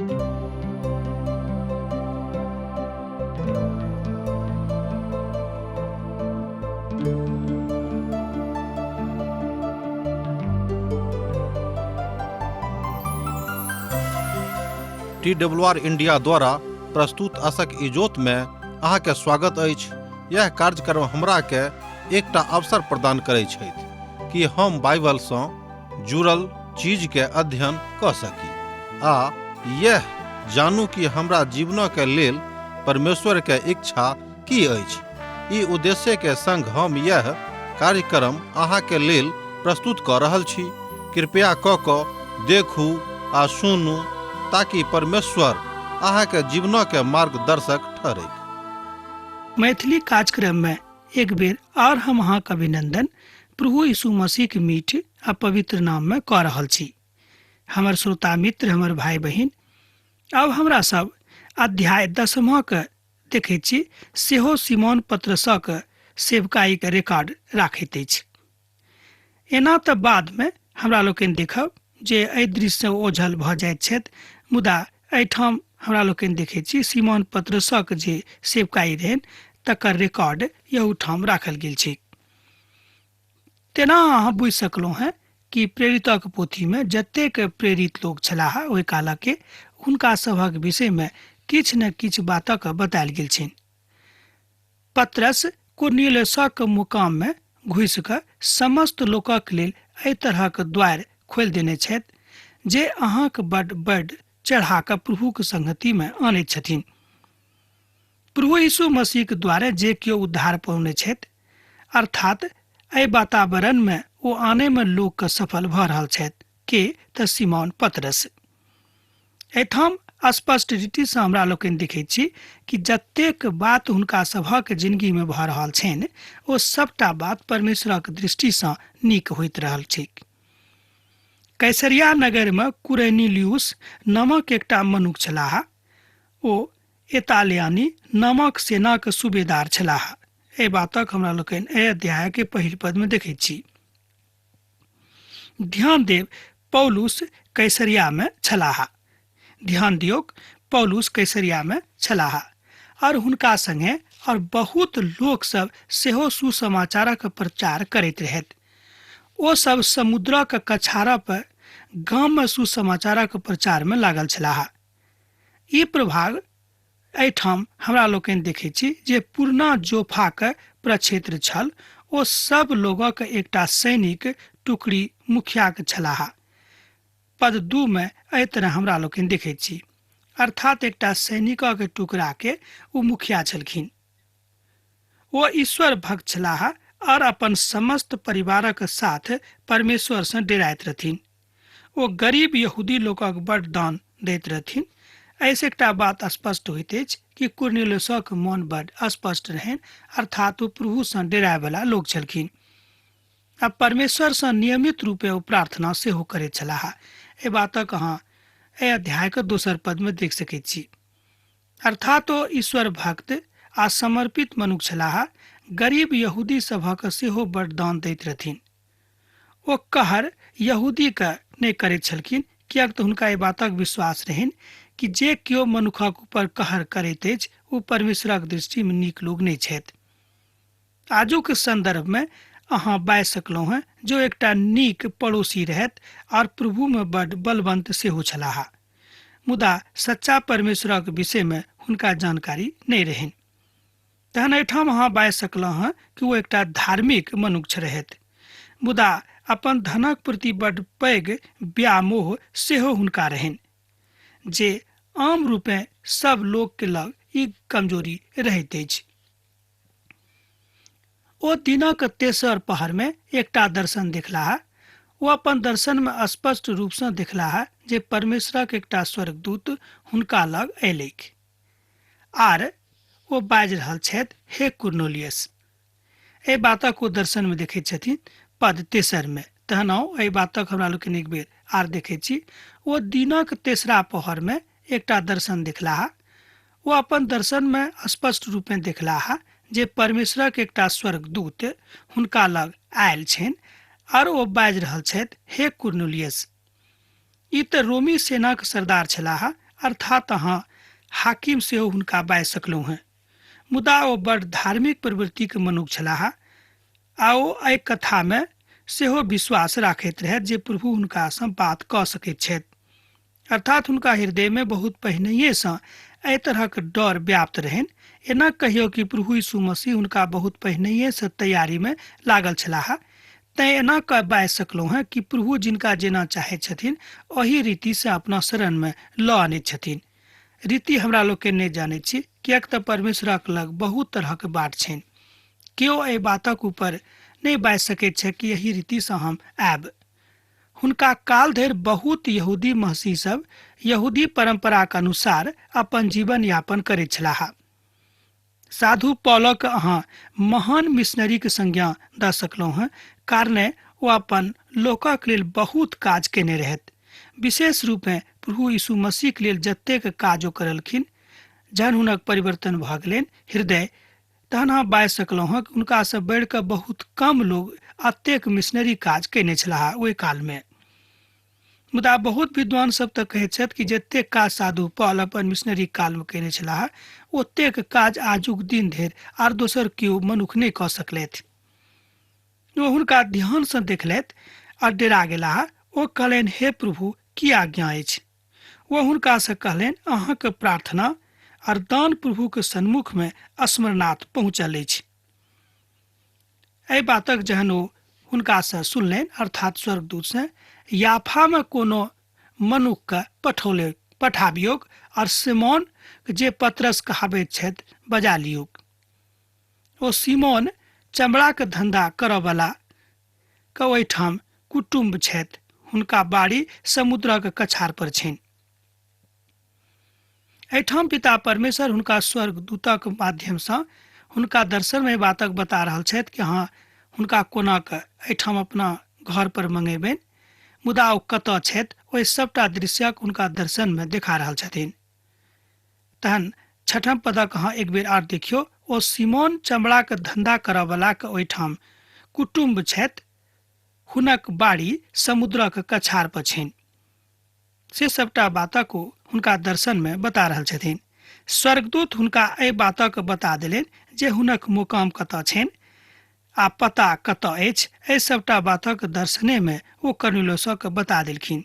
T W R India द्वारा प्रस्तुत असक इजोत में अहाँके स्वागत अछि। यह कार्यक्रम हमरा के एकटा अवसर प्रदान करै छथि कि हम बाइबल सँ जुड़ल चीज के अध्ययन कऽ सकी आ यह जानू कि हमरा जीवन के लेल परमेश्वर के इच्छा की अछि। ई उद्देश्य के संग हम यह कार्यक्रम अहाँ के लेल प्रस्तुत कऽ रहल छी। कृपया कऽ कऽ देखू आ सुनू ताकि परमेश्वर अहाँ के जीवन के मार्गदर्शक ठहरैक। मैथिली कार्यक्रम में एक बेर और हम अहाँ के अभिनंदन प्रभु यीशु मसीह के मीठ आ पवित्र नाम में कऽ रहल छी। हमर श्रोता मित्र, हमर भाई बहिन, अब हमरा सब अध्याय दसमा के देखै छी, सेहो सिमोन पत्रसक सेवकाईके रिकॉर्ड राखैत अछि। एना तऽ बादमे हमरा लोकनि देखब जे एहि दृश्यसँ ओझल भऽ जाइत छथि, मुदा एहिठाम हमरा लोकनि देखै छी सिमोन पत्रसक जे सेवकाई रहनि तकर रिकॉर्ड एहूठाम राखल गेल छै। तेना अहाँ बुझि सकलहुँ हेँ कि प्रेरितक पोथीमे जतेक प्रेरित लोक छलाह ओहि कालके, हुनका सभक विषयमे किछु ने किछु बातक बतायल गेल छनि। पतरस कुरनेलियसक मुकाममे घुसि कऽ समस्त लोकक लेल एहि तरहक द्वारि खोलि देने छथि जे अहाँक बड बड चढ़ा कऽ प्रभुक संगतिमे आनैत छथिन। प्रभु यीशु मसीहक द्वारे जे केओ उद्धार पौने छथि, अर्थात एहि वातावरणमे ओ आनैमे लोकके सफल भऽ रहल छथि, के तऽ सिमोन पतरस। एहिठाम स्पष्ट रीतिसँ हमरा लोकनि देखैत छी कि जतेक बात हुनका सभक जिंदगीमे भऽ रहल छनि ओ सभटा बात परमेश्वरक दृष्टिसँ नीक होइत रहल छैक। कैसरिया नगरमे कुरेनिलियुस नामक एकटा मनुख छलाह। ओ एतालियानी नामक सेनाक सूबेदार छलाह। एहि बातक हमरा लोकनि एहि अध्यायके पहिल पदमे देखैत छी। ध्यान देब, पौलुस कैसरियामे छलाह। ध्यान दियौक, पौलुस कैसरियामे छलाह और हुनका संगे और बहुत लोक सब सेहो सुसमाचारक प्रचार करैत रहथि। ओ सब समुद्रक कछार पर गाममे सुसमाचारक प्रचारमे लागल छलाह। ई प्रभाग एहिठाम हमरा लोकनि देखै छी जे पुरना जोफाक प्रक्षेत्र छल। ओ सब लोगक एकटा सैनिक टुकड़ी मुखियाक छलाह। पद 2 मे एहि तरह हमरा लोकनि देखै छी, अर्थात एकटा सैनिकक टुकड़ा के ओ मुखिया छलखिन। ओ ईश्वर भक्त छलाह और अपन समस्त परिवारक साथ परमेश्वर सँ डेराइत रहथिन। ओ गरीब यहूदी लोकक बड दान दैत रहथिन। एहिसँ एकटा बात स्पष्ट होइत अछि कि कुरनेलियसक मन बड स्पष्ट रहनि, अर्थात ओ प्रभुसँ डेरायवला लोक छलखिन आ परमेश्वरसँ नियमित रूपे ओ प्रार्थना सेहो करैत छलाह। एहि बातक अहाँ एहि अध्यायके दोसर पदमे देख सकैत छी। अर्थात ओ ईश्वर भक्त आ समर्पित मनुख छलाह, गरीब यहूदी सभक सेहो बड दान दैत रहथिन। ओ कहर यहूदीके नहि करैत छलखिन, किएक तऽ हुनका एहि बातक विश्वास रहनि कि जे केओ मनुखक ऊपर कहर करैत अछि ओ परमेश्वरक दृष्टिमे नीक लोक नहि छथि। आजुक संदर्भमे अहाँ बाजि सकलहुँ हेँ जो एकटा नीक पड़ोसी रहथि और प्रभुमे बड बलवंत सेहो छलाह, मुदा सच्चा परमेश्वरक विषयमे हुनका जानकारी नहि रहनि। तहन एहिठाम अहाँ बाजि सकलहुँ हेँ कि ओ एकटा धार्मिक मनुष्य रहथि, मुदा अपन धनक प्रति बड पैघ व्यामोह सेहो हुनका रहनि, जे आम रूपेँ सब लोकके लग ई कमजोरी रहैत अछि। ओ दिनक तेसर पहरमे एकटा दर्शन देखलाह। ओ अपन दर्शनमे स्पष्ट रूपसँ देखलाह जे परमेश्वरक एकटा स्वर्गदूत हुनका लग अयलैक आर ओ बाजि रहल छथि, हे कुरनेलियस। एहि बातक ओ दर्शनमे देखैत छथिन पद तेसरमे। तहन आउ एहि बातक हमरा लोकनि एक बेर आर देखैत छी। ओ दिनक तेसरा पहरमे एकटा दर्शन देखलाह। ओ अपन दर्शनमे स्पष्ट रूपेँ देखलाह जे परमेश्वरक एकटा स्वर्गदूत हुनका लग आयल छनि आर ओ बाजि रहल छथि, हे कुरनेलियस। ई तऽ रोमी सेनाक सरदार छलाह अर्थात अहाँ हाकिम सेहो हुनका बाजि सकलहुँ हेँ। मुदा ओ बड़ धार्मिक प्रवृत्तिके मनुख छलाह आ ओ एहि कथामे सेहो विश्वास राखैत रहथि जे प्रभु हुनकासँ बात कऽ सकैत छथि। अर्थात हुनका हृदयमे बहुत पहिनहिएसँ एहि तरहक डर व्याप्त रहनि। एना कहियो कि प्रभु यीशु मसीह हुनका बहुत पहिनहिएसँ तैयारीमे लागल छलाह। तैँ एना कऽ बाजि सकलहुँ हेँ कि प्रभु जिनका जेना चाहैत छथिन ओही रीतिसँ अपना शरणमे लऽ अनैत छथिन। रीति हमरा लोकनि नहि जानैत छी, किएक तऽ परमेश्वरक लग बहुत तरहक बाट छनि। केओ एहि बातक ऊपर नहि बाजि सकैत छै कि एहि रीतिसँ हम आयब। हुनका काल धरि बहुत यहूदी मसीह सब यहूदी परंपराक अनुसार अपन जीवन यापन करैत छलाह। साधु पौलक अहाँ महान मिशनरीक संज्ञा दऽ सकलहुँ हेँ, कारणे ओ अपन लोकक लेल बहुत काज केने रहथि। विशेष रूपेँ प्रभु यीशु मसीहक लेल जतेक काज ओ करलखिन, जहन हुनक परिवर्तन भऽ गेलनि हृदय, तहन अहाँ बाजि सकलहुँ हेँ कि हुनकासँ बढ़ि कऽ बहुत कम लोक एतेक मिशनरी काज केने छलाह ओहि कालमे। मुदा बहुत विद्वान सब तऽ कहैत छथि कि जतेक काज साधु पॉल अपन मिशनरी कालमे केने छलाह ओतेक काज आजुक दिन धरि आर दोसर केओ मनुख नहि कऽ सकलथि। ओ हुनका ध्यानसँ देखलथि आ डेरा गेलाह। ओ कहलनि, हे प्रभु, की आज्ञा अछि? ओ हुनकासँ कहलनि, अहाँके प्रार्थना आर दान प्रभुके सन्मुखमे स्मरणार्थ पहुँचल अछि। एहि बातक जहन ओ हुनकासँ सुनलनि, अर्थात स्वर्गदूतसँ, याफामे कोनो मनुखके पठौले पठाबियौक और सिमोन जे पतरस कहाबैत छथि बजा लियौक। ओ सिमोन चमड़ाक धंधा करऽवला के ओहिठाम कुटुम्ब छथि, हुनका बाड़ी समुद्रक कछार पर छनि। एहिठाम पिता परमेश्वर हुनका स्वर्गदूतक माध्यमसँ हुनका दर्शनमे बातक बता रहल छथि कि अहाँ हुनका कोना कऽ एहिठाम अपना घर पर मंगेबनि, मुदा ओ कतऽ छथि ओहि सभटा दृश्यक हुनका दर्शनमे देखा रहल छथिन। तहन छठम पदक अहाँ एक बेर आर देखियौ, ओ सिमोन चमड़ाक धंधा करऽवलाक ओहिठाम कुटुम्ब छथि, हुनक बाड़ी समुद्रक कछार पर छनि। से सबटा बातक ओ हुनका दर्शनमे बता रहल छथिन। स्वर्गदूत हुनका एहि बातक बता देलनि जे हुनक मुकाम कतऽ छनि आ पता कतऽ अछि। एहि सबटा बातक दर्शनेमे ओ कर्निलोसक बता देलखिन।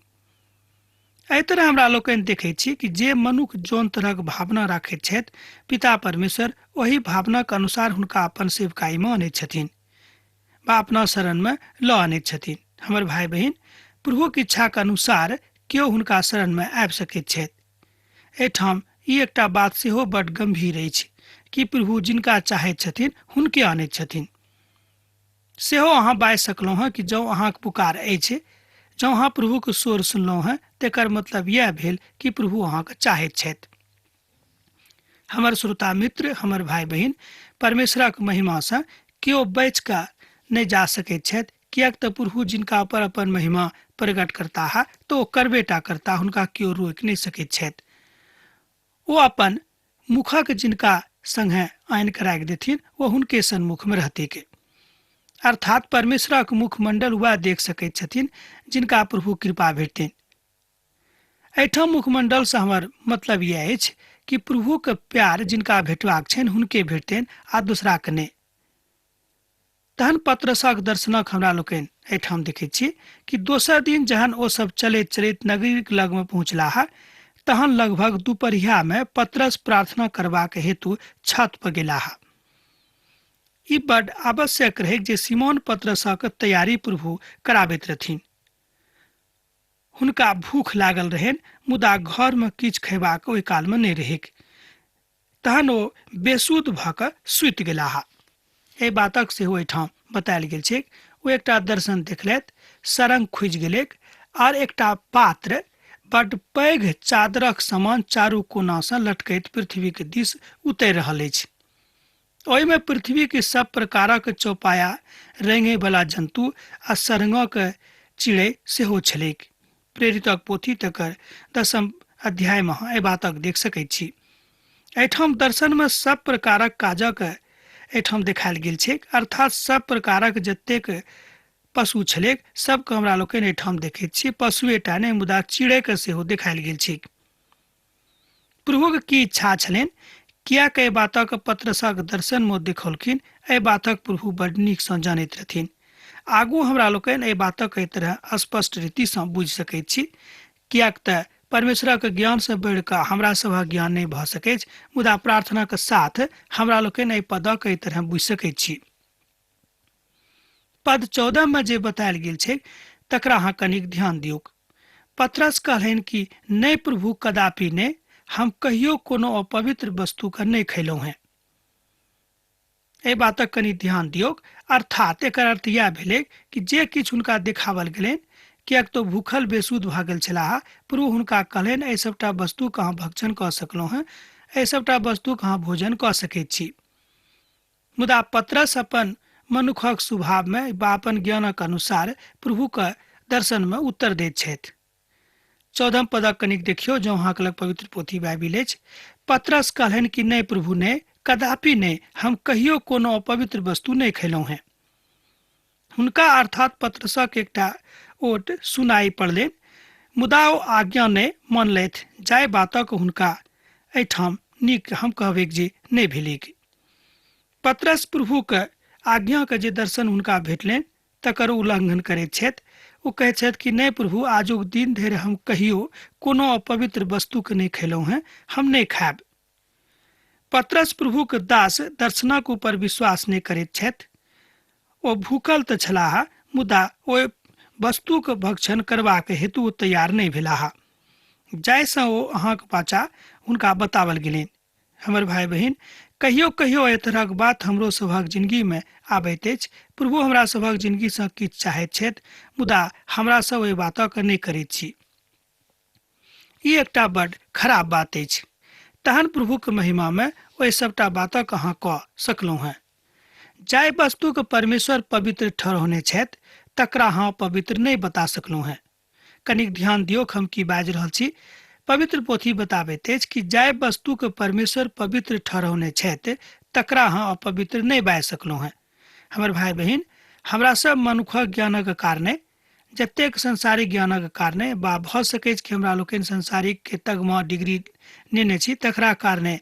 एहि तरह हमरा लोकनि देखैत छी कि जे मनुख जौन तरहक भावना राखैत छथि, पिता परमेश्वर ओहि भावनाक अनुसार हुनका अपन सेवकाईमे अनैत छथिन वा अपना शरणमे लऽ अनैत छथिन। हमर भाई बहिन, प्रभुक इच्छाक अनुसार केओ हुनका शरणमे आबि सकैत छथि। एहिठाम ई एकटा बात सेहो बड गंभीर अछि कि प्रभु जिनका चाहैत छथिन हुनके अनैत छथिन। सेहो अहाँ बाजि सकलहुँ हेँ कि जँ अहाँक पुकार अछि, जँ अहाँ प्रभुक स्वर सुनलहुँ हेँ, तेकर मतलब यैह भेल कि प्रभु अहाँके चाहैत छथि। हमर श्रोता मित्र, हमर भाई बहिन, परमेश्वरक महिमासँ केओ बचि कऽ नहि जा सकैत छथि, किएक तऽ प्रभु जिनका पर अपन महिमा प्रकट करताह तऽ ओ करबे टा करताह, हुनका केओ रोकि नहि सकैत छथि। ओ अपन मुखक जिनका संगे आनि कऽ राखि देथिन ओ हुनके सन्मुखमे रहतैक। अर्थात परमेश्वरक मुखमंडल वएह देख सकैत छथिन जिनका प्रभु कृपा भेटथिन। एहिठाम मुखमंडलसँ हमर मतलब यह अछि कि प्रभुके प्यार जिनका भेटबाक छनि हुनके भेटतनि आ दोसराके नहि। तहन पतरसक दर्शनक हमरा लोकनि एहिठाम देखैत छी कि दोसर दिन जहन ओ सब चलैत चलैत नगरीक लगमे पहुँचलाह तहन लगभग दुपहरियामे पतरस प्रार्थना करबाक हेतु छत पर गेलाह। ई बड आवश्यक रहै जे सिमोन पतरसक तैयारी प्रभु कराबैत रहथिन। हुनका भूख लागल रहनि, मुदा घरमे किछु खयबाक ओहि कालमे नहि रहैक। तहन ओ बेसुध भऽ कऽ सुति गेलाह। एहि बातक सेहो एहिठाम बतायल गेल छैक। ओ एकटा दर्शन देखलथि, सरंग खुजि गेलैक आर एकटा पात्र बड पैघ चादरक समान चारू कोनासँ लटकैत पृथ्वीक दिस उतरि रहल अछि। ओहिमे पृथ्वीक सब प्रकारक चौपाया, रेंगयवला जन्तु आ सरंगक चिड़ै सेहो छलैक। प्रेरितक पोथी तकर 10 अध्यायमे अहाँ एहि बातक देख सकैत छी। एहिठाम दर्शनमे सब प्रकारक काजक एहिठाम देखायल गेल छैक, अर्थात सब प्रकारक जतेक पशु छलैक सबके हमरा लोकनि एहिठाम देखैत छी। पशुएटा नहि मुदा चिड़ैके सेहो देखायल गेल छैक। प्रभुक की इच्छा छलनि, किएक एहि बातक पत्रसक दर्शनमे देखौलखिन, एहि बातक प्रभु बड नीकसँ जानैत रहथिन। आगू हमरा लोकनि एहि बातक एहि तरह स्पष्ट रीतिसँ बुझि सकैत छी, किएक तऽ परमेश्वरक ज्ञानसँ बढ़ि कऽ हमरा सभक ज्ञान नहि भऽ सकैछ, मुदा प्रार्थनाक साथ हमरा लोकनि एहि पदक एहि तरह बुझि सकैत छी। पद 14 में जे बतायल गेल छै तकरा अहाँ कनिक ध्यान दियौक। पतरस कहलनि कि नहि प्रभु, कदापि नहि, हम कहियो कोनो अपवित्र वस्तुके नहि खैलहुँ हेँ। एहि बातक कनि ध्यान दियौक। अर्थात एकर अर्थ इएह भेलै कि जे किछु हुनका देखावल गेलनि, किएक तऽ भूखल बेसुध भऽ गेल छलाह, प्रभु हुनका कहलनि एहि सभटा वस्तुके अहाँ भक्षण कऽ सकलहुँ हेँ, एहि सभटा वस्तुके अहाँ भोजन कऽ सकैत छी। मुदा पतरस अपन मनुखक स्वभावमे वा अपन ज्ञानक अनुसार प्रभुके दर्शनमे उत्तर दैत छथि। 14 पदक कनिक देखियौ, जँ अहाँके लग पवित्र पोथी बाइबिल अछि। पतरस कहलनि कि नहि प्रभु, नहि, कदापि नहि, हम कहियो कोनो अपवित्र वस्तु नहि खयलहुँ हेँ। हुनका अर्थात पतरसक एकटा ओट सुनाई पड़लनि, मुदा ओ आज्ञा नहि मानलथि, जाहि बातक हुनका एहिठाम नीक हम कहबैक जे नहि भेलैक। पतरस प्रभुके आज्ञाके जे दर्शन हुनका भेटलनि तकर उल्लंघन करैत छथि। ओ कहैत छथि कि नहि प्रभु, आजुक दिन धरि हम कहियो कोनो अपवित्र वस्तुके नहि खयलहुँ हेँ, हम नहि खायब। पतरस प्रभुक दास दर्शनक ऊपर विश्वास नहि करैत छथि। ओ भूखल तऽ छलाह, मुदा ओहि वस्तुक भक्षण करबाक हेतु ओ तैयार नहि भेलाह, जाहिसँ ओ अहाँक वाचा हुनका बतावल गेलनि। हमर भाय बहिन, कहियो कहियो एहि तरहक बात हमरो सभक जिंदगीमे आबैत अछि। प्रभु हमरा सभक जिंदगीसँ किछु चाहैत छथि, मुदा हमरा सब ओहि बातक नहि करैत छी। ई एकटा बड खराब बात अछि। तहन प्रभुक महिमामे ओहि सभटा बातक अहाँ कऽ सकलहुँ हेँ। जाहि वस्तुके परमेश्वर पवित्र ठहरौने छथि तकरा अहाँ पवित्र नहि बता सकलहुँ हेँ। कनिक ध्यान दियौ हम की बाजि रहल छी। पवित्र पोथी बताबैत अछि कि जाहि वस्तुके परमेश्वर पवित्र ठहरौने छथि तकरा अहाँ अपवित्र नहि बाजि सकलहुँ हेँ। हमर भाय बहिन, हमरा सब मनुखक ज्ञानक कारणे, जतेक सांसारिक ज्ञानक कारणे वा भऽ सकैछ कि हमरा लोकनि सांसारिक के तगमा डिग्री नेने छी तकरा कारणे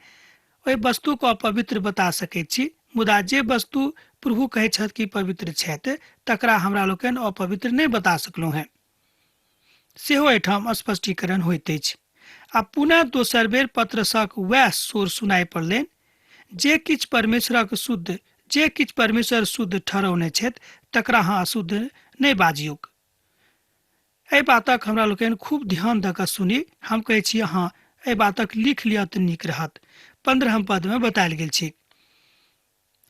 ओहि वस्तुके अपवित्र बता सकैत छी, मुदा जे वस्तु प्रभु कहैत छथि कि पवित्र छथि तकरा हमरा लोकनि अपवित्र नहि बता सकलहुँ हेँ। सेहो एहिठाम स्पष्टीकरण होइत अछि। आ पुनः दोसर बेर पतरसक वएह शोर सुनाइ पड़लनि, जे किछु परमेश्वरक शुद्ध, जे किछु परमेश्वर शुद्ध ठहरौने छथि तकरा अहाँ अशुद्ध नहि बाजियौक। एहि बातक हमरा लोकनि खूब ध्यान दऽ कऽ सुनी। हम कहै छी अहाँ एहि बातक लिख लिअ तऽ नीक रहत। 15 पदमे बतायल गेल छै।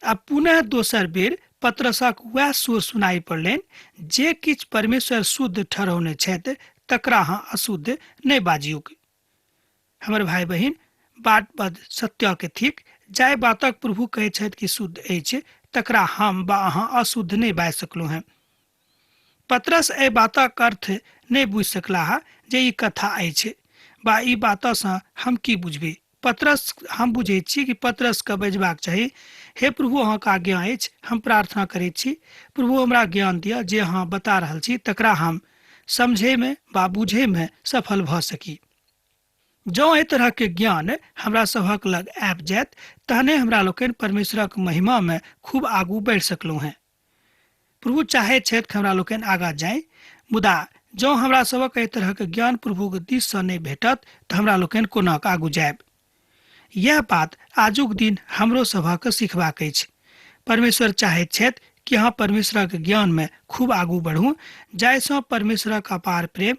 आ पुनः दोसर बेर पतरसक वएह शोर सुनाइ पड़लनि, जे किछु परमेश्वर शुद्ध ठहरौने छथि तकरा अहाँ अशुद्ध नहि बाजियौक। हमर भाय बहिन, बाट बद सत्य के थिक। जाहि बातक प्रभु कहै छथि कि शुद्ध अछि तकरा हम वा अहाँ अशुद्ध नहि बाजि सकलहुँ हेँ। पतरस एहि बातक अर्थ नहि बुझि सकलाह जे ई कथा अछि वा ई बातसँ हम की बुझबै। पतरस, हम बुझैत छी कि पतरसके बजबाक चाही, हे प्रभु अहाँके आज्ञा अछि, हम प्रार्थना करैत छी, प्रभु हमरा ज्ञान दिअ, जे अहाँ बता रहल छी तकरा हम समझैमे वा बुझैमे सफल भऽ सकी। जँ एहि तरहके ज्ञान हमरा सभक लग आबि जायत तहने हमरा लोकनि परमेश्वरक महिमामे खूब आगू बढ़ि सकलहुँ हेँ। प्रभु चाहैत छथि कि हमरा लोकनि आगाँ जाय, मुदा जँ हमरा सभक एहि तरहक ज्ञान प्रभुक दिससँ नहि भेटत तऽ हमरा लोकनि कोना कऽ आगू जायब। यैह बात आजुक दिन हमरो सभक सिखबाक अछि। परमेश्वर चाहैत छथि कि अहाँ परमेश्वरक ज्ञानमे खूब आगू बढ़ू, जाहिसँ परमेश्वरक अपार प्रेम,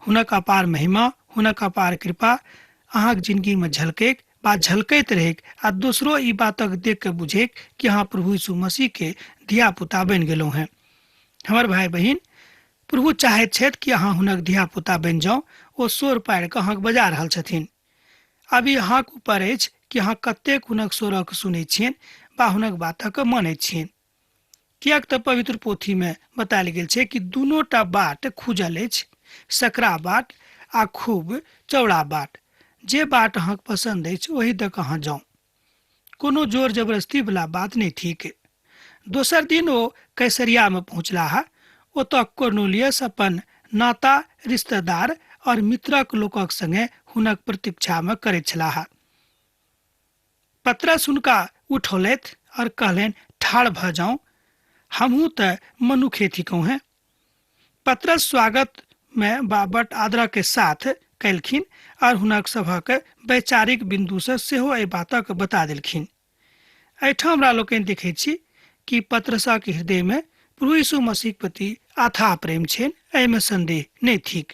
हुनक अपार महिमा, हुनक अपार कृपा अहाँक जिंदगीमे झलकैक बा झलकैत रहैक आ दोसरो ई बातक देख के बुझैक कि अहाँ प्रभु यीशु मसीह के धिया-पुता बनि गेलहुँ हेँ। हमर भाय बहिन, प्रभु चाहैत छथि कि अहाँ हुनक धिया-पुता बनि जाउ। ओ शोर पारि कऽ अहाँक बजा रहल छथिन। आब ई अहाँक ऊपर अछि कि अहाँ कतेक हुनक स्वरक सुनैत छियनि बा हुनक बातक मानैत छियनि। किएक तऽ पवित्र पोथीमे बतायल गेल छै कि दुनूटा बाट खुजल अछि, सकरा बाट आ खूब चौड़ा बाट। जे बाट अहाँक पसन्द अछि ओहि दऽ कऽ अहाँ जाउ। कोनो जोर जबरदस्ती वला बात नहि थिक। दोसर दिन ओ कैसरियामे पहुँचलाह। ओतऽ कोर्नेलियस अपन नाता, रिश्तेदार और मित्रक लोकक संगे हुनक प्रतीक्षामे करैत छलाह। पतरस हुनका उठौलथि और कहलनि, ठाढ़ भऽ जाउ, हमहूँ तऽ मनुखे थिकहुँ हेँ। पतरस स्वागत में बड आदर के साथ कयलखिन और हुनक सभक वैचारिक बिन्दुसँ सेहो एहि बातक बता देलखिन। एहिठाम हमरा लोकनि देखै छी कि पतरसक हृदय में प्रभु यीशु मसीह प्रति अथाह प्रेम छनि, एहिमे संदेह नहि थिक।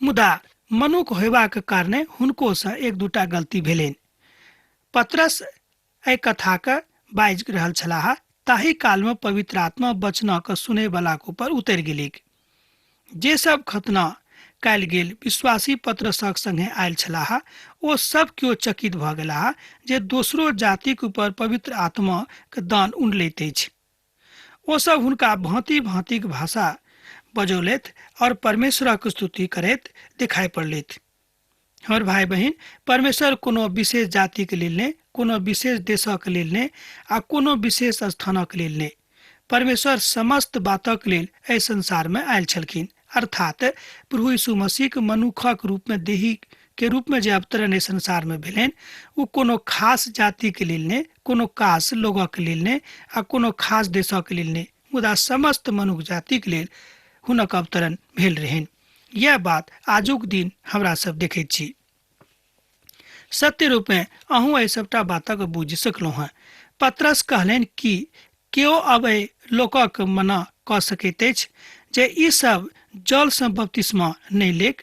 मुदा मनुख होयबाक कारणे हुनकोसँ एक दूटा गलती भेलनि। पतरस एहि कथाके बाजि रहल छलाह ताहि कालमे पवित्र आत्मा वचनक सुनैवलाक ऊपर उतरि गेलैक। जे सब खतना कयल गेल विश्वासी पतरसक संगे आयल छलाह ओ सब केओ चकित भऽ गेलाह जे दोसरो जातिक ऊपर पवित्र आत्माक दान उंडलैत अछि। ओ सब हुनका भांति भांतिक भाषा बजौलथि और परमेश्वरक स्तुति करैत दिखाई पड़लथि। हमर भाई बहिन, परमेश्वर कोनो विशेष जातिके लेल नहि, कोनो विशेष देशक लेल नहि आ कोनो विशेष स्थानक लेल नहि। परमेश्वर समस्त बातक लेल एहि संसारमे आयल छलखिन, अर्थात प्रभु यीशु मसीहके मनुखक रूपमे देही के रूपमे जे अवतरण एहि संसारमे भेलनि ओ कोनो खास जातिके लेल नहि, कोनो खास लोगक लेल नहि आ कोनो खास देशक लेल नहि, मुदा समस्त मनुख जातिके लेल हुनक अवतरण भेल रहनि। यह बात आजुक दिन हमरा सब देखैत छी। सत्य रूपमे अहूँ एहि सबटा बातक बुझि सकलहुँ हँ। पतरस कहलनि कि केओ अब एहि लोकक मना कऽ सकैत अछि जे ई सब जलसँ बपतिस्मा नहि लेक।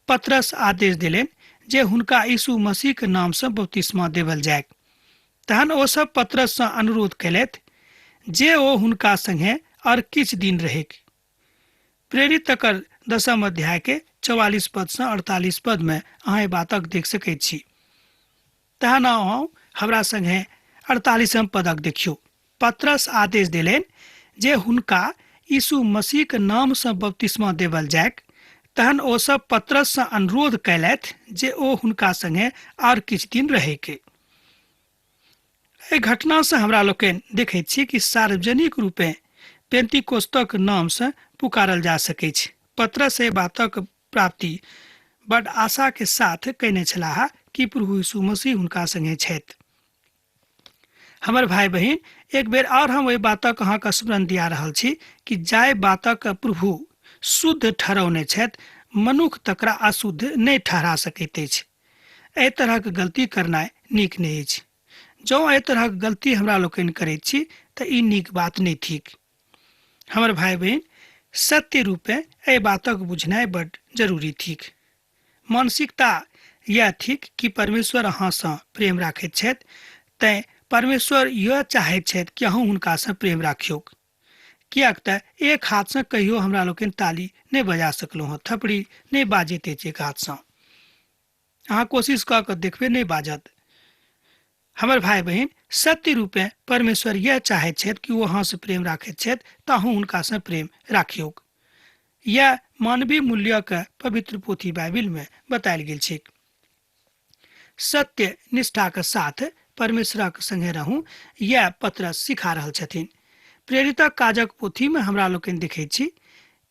पतरस आदेश देलनि जे हुनका यीशु मसीहक नामसँ बपतिस्मा देवल जाय। तहन ओ सब पतरससँ अनुरोध कयलथि जे ओ हुनका संगे आओर किछु दिन रहैक। प्रेरित तकर दसम अध्याय के 44 पद से 48 पद में अहाँ एहि बातक देख सकैत छी। तहन अहाँ हमरा संगे 48 पदक देखियौ। पतरस आदेश देलनि जे हुनका यीशु मसीहक नाम सँ बपतिस्मा देवल जायक। तहन ओ सब पतरस सँ अनुरोध कयलथि जे ओ हुनका संगे आओर किछु दिन रहैके। एहि घटनासँ हमरा लोकनि देखैत छी कि सार्वजनिक रूपेँ पेंतिकोस्तक नामसँ पुकारल जा सकैछ। पतरस एहि बातक प्राप्ति बड आशा के साथ कयने छलाह कि प्रभु यीशु मसीह हुनका संगे छथि। हमर भाई बहिन, एक बेर और हम ओहि बातक अहाँके स्मरण दिया रहल छी कि जाहि बातक प्रभु शुद्ध ठहरौने छथि मनुख तकरा अशुद्ध नहि ठहरा सकैत अछि। एहि तरहक गलती करनाइ नीक नहि अछि। जँ एहि तरहक गलती हमरा लोकनि करैत छी तऽ ई नीक बात नहि थिक। हमर भाई बहिन, सत्य रूपेँ एहि बातक बुझनाइ बड जरूरी थिक। मानसिकता यैह थिक कि परमेश्वर अहाँसँ प्रेम राखैत छथि, तैँ परमेश्वर यैह चाहैत छथि कि अहूँ हुनकासँ प्रेम राखियौक। किएक तऽ एक हाथसँ कहियो हमरा लोकनि ताली नहि बजा सकलहुँ हँ, थपड़ी नहि बाजैत अछि एक हाथसँ। अहाँ कोशिश कऽ कऽ देखबै, नहि बाजत। हमर भाई बहिन, सत्य रूपेँ परमेश्वर यैह चाहैत छथि कि ओ अहाँसँ प्रेम राखैत छथि तऽ अहूँ हुनकासँ प्रेम राखियौक। यैह मानवीय मूल्यक पवित्र पोथी बाइबिलमे बतायल गेल छैक। सत्य निष्ठाक साथ परमेश्वरक संगे रहू, यैह पतरस सिखा रहल छथिन। प्रेरितक काजक पोथीमे हमरा लोकनि देखैत छी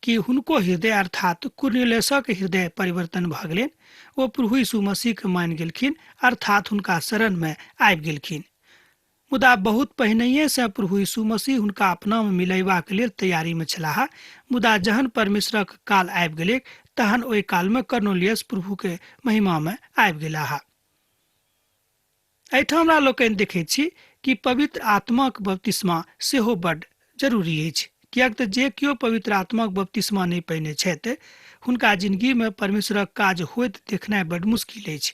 कि हुनको हृदय अर्थात कुर्निलेसक हृदय परिवर्तन भऽ गेलनि। ओ प्रभु यीशु मसीहके मानि गेलखिन, अर्थात हुनका शरणमे आबि गेलखिन। मुदा बहुत पहिनहिए सँ प्रभु यीशु मसीह हुनका अपनामे मिलयबाक लेल तैयारीमे छलाह। मुदा जहन परमेश्वरक काल आबि गेलैक तहन ओहि कालमे कर्नोलियस प्रभुके महिमामे आबि गेलाह। एहिठाम हमरा लोकनि देखैत छी कि पवित्र आत्माक बपतिस्मा सेहो बड जरूरी अछि, किएक तऽ जे केओ पवित्र आत्माक बपतिस्मा नहि पयने छथि हुनका जिंदगीमे परमेश्वरक काज होइत देखनाइ बड मुश्किल अछि।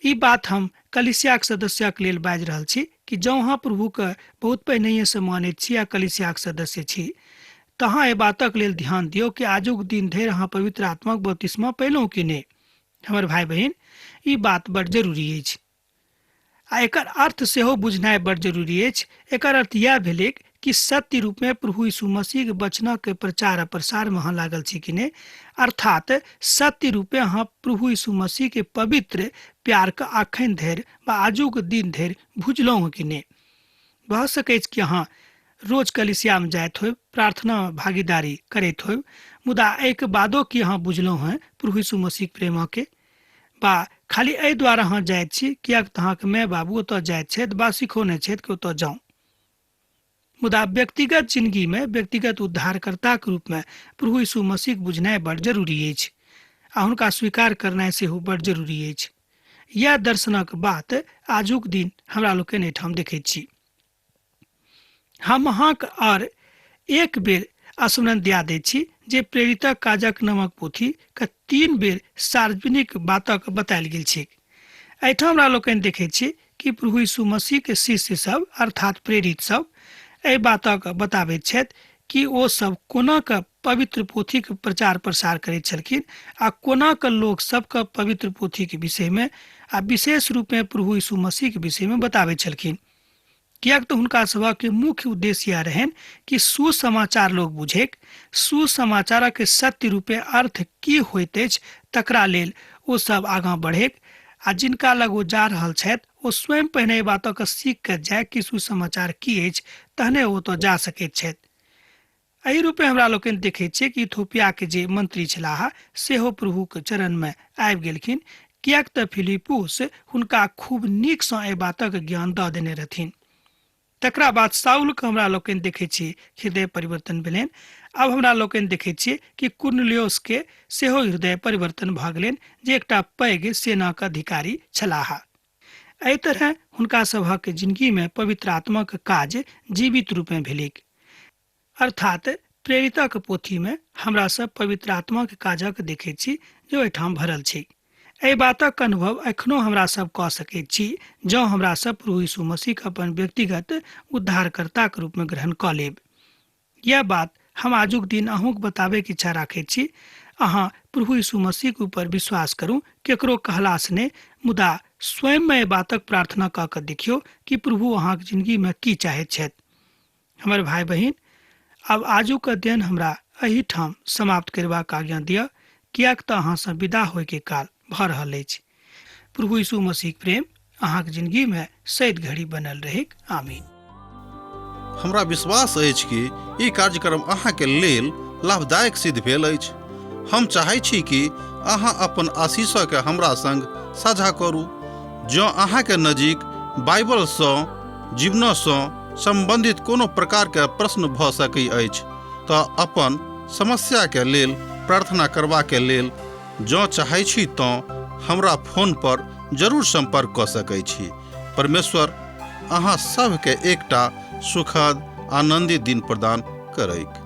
ई बात हम कलीसियाक सदस्यक लेल बाजि रहल छी कि जँ अहाँ प्रभुके बहुत पहिनहिएसँ मानैत छी आ कलीसियाक सदस्य छी तऽ अहाँ एहि बातक लेल ध्यान दियौ कि आजुक दिन धरि अहाँ पवित्र आत्माक बपतिस्मा पयलहुँ कि नहि। हमर भाई बहिन, ई बात बड़ जरूरी अछि आ एकर अर्थ सेहो बुझनाइ बड़ जरूरी अछि। एकर अर्थ यैह भेलैक कि सत्य रूप में प्रभु यीशु मसीह के वचनक के प्रचार आ प्रसार में अहाँ लागल छी कि नहि, अर्थात सत्य रूपे अहाँ प्रभु यीशु मसीह के पवित्र प्यार के अखन धरि वा आजुक दिन धरि भुजलहुँ कि नहि। भऽ सकैछ कि अहाँ रोज कलिसियामे जाइत होयब, प्रार्थना भागीदारी करैत होयब, मुदा एहिके बादो की अहाँ बुझलहुँ हेँ प्रभु यीशु मसीहक प्रेमके? बा खाली एहि दुआरे अहाँ जाइत छी किएक तऽ अहाँके माय बाबू ओतऽ जाइत छथि बा सिखौने छथि कि ओतऽ जाउ। मुदा व्यक्तिगत जिंदगीमे व्यक्तिगत उद्धारकर्ताके रूपमे प्रभु यीशु मसीहके बुझनाइ बड़ जरूरी अछि आ हुनका स्वीकार करनाइ सेहो बड़ जरूरी अछि। इएह दर्शनक बात आजुक दिन हमरा लोकनि एहिठाम देखैत छी। हम अहाँक आर एक बेर स्मरण दिया दैत छी जे प्रेरितक काजक नामक पोथी के 3 बेर सार्वजनिक बातक बतायल गेल छैक। एहिठाम हमरा लोकनि देखैत छी कि प्रभु यीशु मसीह के शिष्य सब अर्थात प्रेरित सब एहि बातक बताबैत छथि कि ओ सब कोना के पवित्र पोथी के प्रचार प्रसार करैत छलखिन आ कोना के लोक सबके पवित्र पोथी के विषय में आ विशेष रूप में प्रभु यीशु मसीह के विषय में बताबैत छलखिन। किएक तऽ हुनका सभक मुख्य उद्देश्य इएह रहनि कि सुसमाचार लोक बुझैक, सुसमाचारक सत्य रूपे अर्थ की होइत अछि तकरा लेल ओ सब आगाँ बढ़ैक आ जिनका लग ओ जा रहल छथि ओ स्वयं पहिने एहि बातक सीख कऽ जाय कि सुसमाचार की अछि तहने ओ ओतऽ जा सकैत छथि। एहि रूपे हमरा लोकनि देखैत छियै कि इथोपियाके जे मंत्री छलाह सेहो प्रभुक चरणमे आबि गेलखिन, किएक तऽ फिलिपुस हुनका खूब नीकसँ एहि बातक ज्ञान दऽ देने रहथिन। तकरा बाद साउलके हमरा लोकनि देखैत छी हृदय परिवर्तन भेलनि। आब हमरा लोकनि देखैत छियै कि कुर्नलियोसके सेहो हृदय परिवर्तन भऽ गेलनि, जे एकटा पैघ सेनाक अधिकारी छलाह। एहि तरह हुनका सभक जिनगीमे पवित्र आत्माक काज जीवित रूपमे भेलैक। अर्थात प्रेरितक पोथीमे हमरा सब पवित्र आत्माक काजक देखैत छी जे ओहिठाम भरल छै। एहि बातक अनुभव एखनो हमरा सब कऽ सकैत छी जँ हमरा सब प्रभु यीशु मसीहक अपन व्यक्तिगत उद्धारकर्ताक रूपमे ग्रहण कऽ लेब। यह बात हम आजुक दिन अहूँक बताबैके इच्छा राखैत छी। अहाँ प्रभु यीशु मसीहक ऊपर विश्वास करू, केकरो कहलासँ नहि, मुदा स्वयंमे एहि बातक प्रार्थना कऽ कऽ देखियौ कि प्रभु अहाँक जिंदगीमे की चाहैत छथि। हमर भाई बहिन, आब आजुक अध्ययन हमरा एहिठाम समाप्त करबाक आज्ञा दिअ, किएक तऽ अहाँसँ विदा होइके काल भऽ रहल अछि। प्रभु यीशु मसीहक प्रेम अहाँक जिंदगीमे सैद घड़ी बनल रहैक। आमीन। हमरा विश्वास अछि कि ई कार्यक्रम अहाँके लेल लाभदायक सिद्ध भेल अछि। हम चाहै छी कि अहाँ अपन आशीषके हमरा संग साझा करू। जँ अहाँके नजीक बाइबलसँ जीवनसँ सम्बन्धित कोनो प्रकारके प्रश्न भऽ सकै अछि तऽ अपन समस्याके लेल प्रार्थना करबाके लेल जँ चाहै छी तँ हमरा फोन पर जरूर सम्पर्क कऽ सकै छी। परमेश्वर अहाँ सभके एकटा सुखद आनन्दित दिन प्रदान करैक।